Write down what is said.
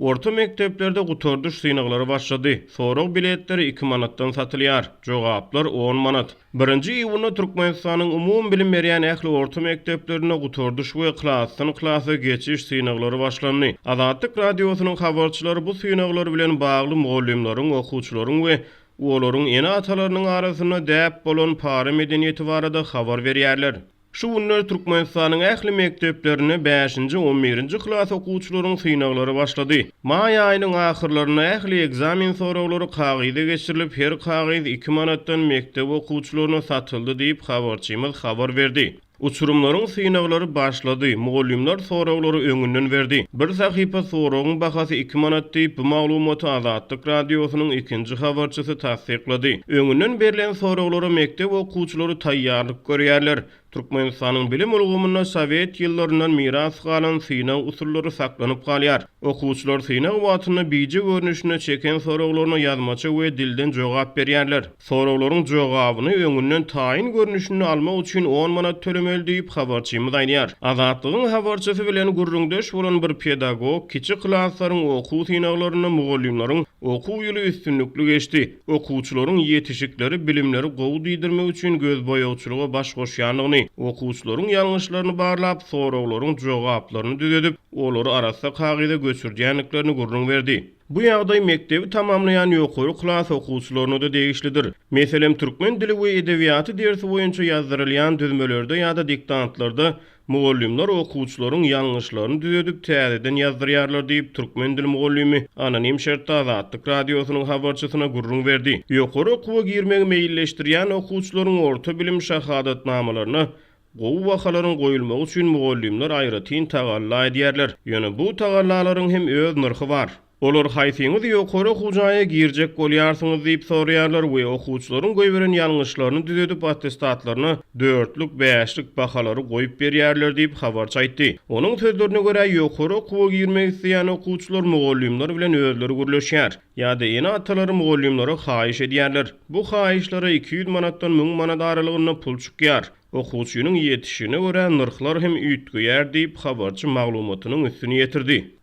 Orta mekdeplerde gutardyş synaglary başlady. Sorag biletleri iki manatdan satylýar. Jogaplar on manat. Birinji iýunda Türkmenistanyň umumybilim berýän ähli orta mekdeplerinde gutardyş we klasdan klasa geçiş synaglary başlandy. Azatlyk Radiosynyň habarçylary bu synaglar bilen bagly mugallymlaryň, okuwçylaryň we olaryň ene-atalarynyň arasynda däp bolan para medeniýeti barada habar berýärler. Şu günler Türkmenistanyň ähli mekdeplerinde bäşinji, on birinji klas okuwçylaryň synaglary başlady. Maý aýynyň ahyrlarynda ähli ekzamen soraglary kagyza geçirilip, her kagyz iki manatdan mekdep okuwçylaryna satyldy diýip, habarçymyz habar berdi. Uçurymlaryň synaglary başlady, mugallymlar soraglary öňünden berdi. Bir sahypa soragyň bahasy iki manat diýip, bu maglumaty Azatlyk Radiosynyň ikinji habarçysy tassyklady. Öňünden berlen soraglara mekdep okuwçylary taýýarlyk görýärler. Türkmenistanyň bilim ulgamynda sowet ýyllaryndan miras galan synag usullary saklanyp galýar. Okuwçylar synag wagtynda bije görnüşinde çeken soraglaryna ýazmaça we dilden jogap berýärler. Soraglaryň jogabyny öňünden taýyn görnüşinde almak üçin on manat tölemeli diýip, habarçymyz aýdýar. Azatlygyň habarçysy bilen gürrüňdeş bolan bir pedagog kiçi klaslaryň okuw synaglarynda mugallymlaryň okuw ýyly üstünlikli geçdi, okuwçylaryň ýetişikleri bilimleri gowy diýdirmek üçin gözboýagçylyga baş goşýandygyny, okuwçylaryň ýalňyşlaryny barlap, soraglaryň jogaplaryny düzedip, olary arassa kagyza göçürdýändiklerini gürrüň berdi. Bu ýagdaý mekdebi tamamlaýan ýokary klas okuwçylaryna-da degişlidir. Meselem, türkmen dili we edebiýaty dersi boýunça ýazdyrylýan düzmelerde ýa-da diktantlarda mugallymlar okuwçylaryň ýalňyşlaryny düzedip, täzeden ýazdyrýarlar diýip, türkmen dili mugallymy anonim şertde Azatlyk Radiosynyň habarçysyna gürrüň berdi. Ýokary okuwa girmegi meýilleşdirýän okuwçylaryň orta bilim şahadatnamalaryna Gowy bahalaryň goýulmagy üçin mugallymlar aýratyn tagalla edýärler. Ýöne bu tagallalaryň hem öz nyrhy bar. Olar haýsyňyz ýokary okuw jaýa girjek bolýarsyňyz diýip soraýarlar we okuwçylaryň goýberen ýalňyşlaryny düzedip attestatlaryna dörtlük, bäşlik bahalary goýup berýärler diýip, habarçy aýtdy. Onuň sözlerine görä, ýokary okuwa girmek isleýän okuwçylar mugallymlar bilen özleri gürleşýär. Ýa-da ene-atalary mugallymlara haýyş edýärler. Bu haýyşlara 200 manatdan 1000 manat aralygynda pul çykýar. Okuwçynyň ýetişine görä nyrhlar hem üýtgeýär diýip, habarçy maglumatynyň üstüni ýetirdi.